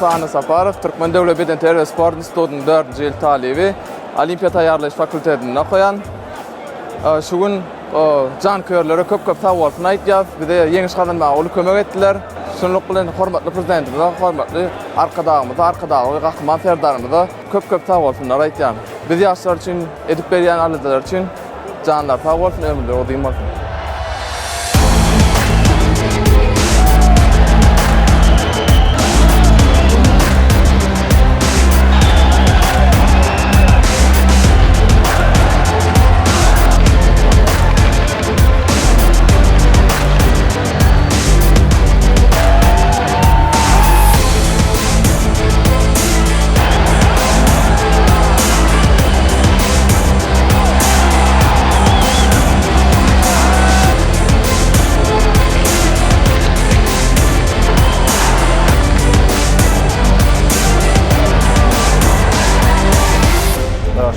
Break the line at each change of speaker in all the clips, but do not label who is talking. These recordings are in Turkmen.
Musa Annasaparow, Türkmen döwlet bedenterbiýe sport institutynyň dördünji ýyl talyby, Olimpiýa taýýarlaýyş fakultetinde okaýan. Şu gün janköýerlere köp-köp sagbolsun aýtýas. Bize ýeňiş gazanmaga uly kömek etdiler. Şunluk bilen hormatly Prezidentimize, hormatly Arkadagymyza, Arkadagly Gahryman Serdarymyza köp-köp sagbolsunlar aýtýan. Biz ýaşlar üçin edip berýän aladalary üçin janlary sag bolsun, ömürleri uzyn bolsun.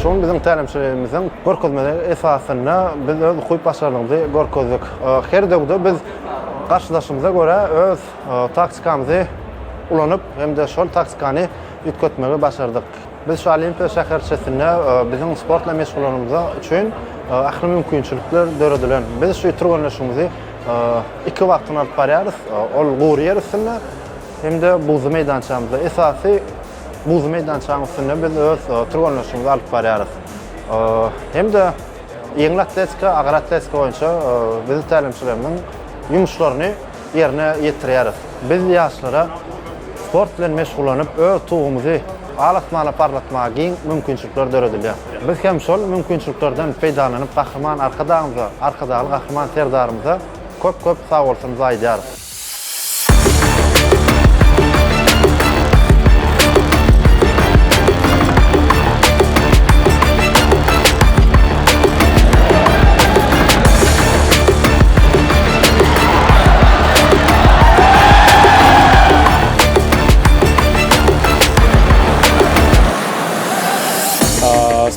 Şu gün biziň tälimçiligimiziň görkezmeleri esasynda biz öz ukyp-başarnygymyzy görkezdik. Her döwde biz garşydaşymyza görä öz taktikamyzy ulanyp hem-de şol taktikany üýtgetmegi başardyk. Biz şu Olimpiýa şäherçesinde biziň sport bilen meşgullanmamyz üçin ähli mümkinçilikler döredilen. Biz şu türgenleşigimizi iki wagtyna alyp barýarys. Ol gury ýer üstünde hem-de buzly meýdançamyzda. Esasy buzly meýdançanyň üstünde biz öz türgenleşigimizi alyp barýarys. Hem-de ýeňil atletika, agyr atletika boýunça biz tälimçilerimiziň ýumuşlaryny ýerine ýetirýäris. Biz ýaşlara sport bilen meşgullanyp, öz tugumyzy al-asmana parlatmaga giň mümkinçilikler döredilýär. Biz hem şol mümkinçiliklerden peýdalanyp, Gahryman Arkadagymyza, Arkadagly Gahryman Serdarymyza köp-köp sagbolsunymyzy aýdýarys.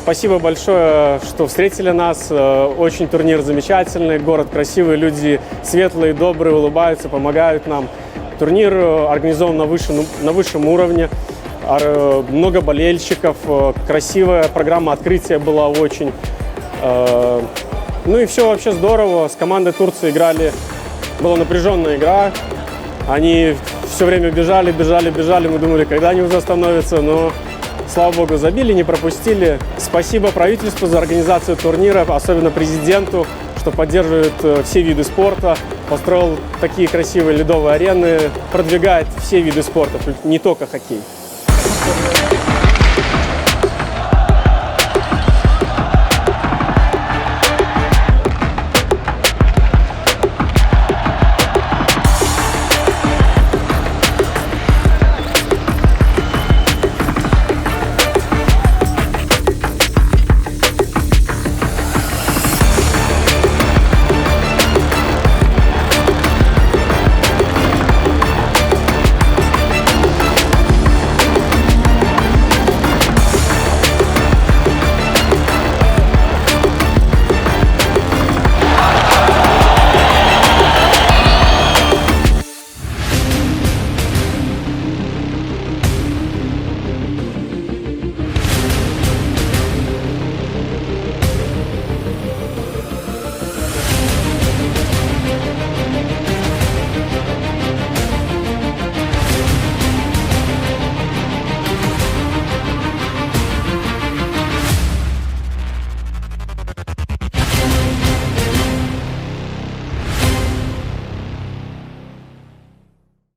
Спасибо большое, что встретили нас. Э, очень турнир замечательный, город красивый, люди светлые, добрые, улыбаются, помогают нам. Турнир э, организован на высшем, на высшем уровне. Э, много болельщиков, красивая программа открытия была очень. Ну и все вообще здорово. С командой Турции играли. Была напряженная игра. Они все время бежали, бежали, бежали. Мы думали, когда они уже остановятся, но слава богу, забили, не пропустили. Спасибо правительству за организацию турнира, особенно президенту, что поддерживает э, все виды спорта, построил такие красивые ледовые арены, продвигает все виды спорта, не только хоккей.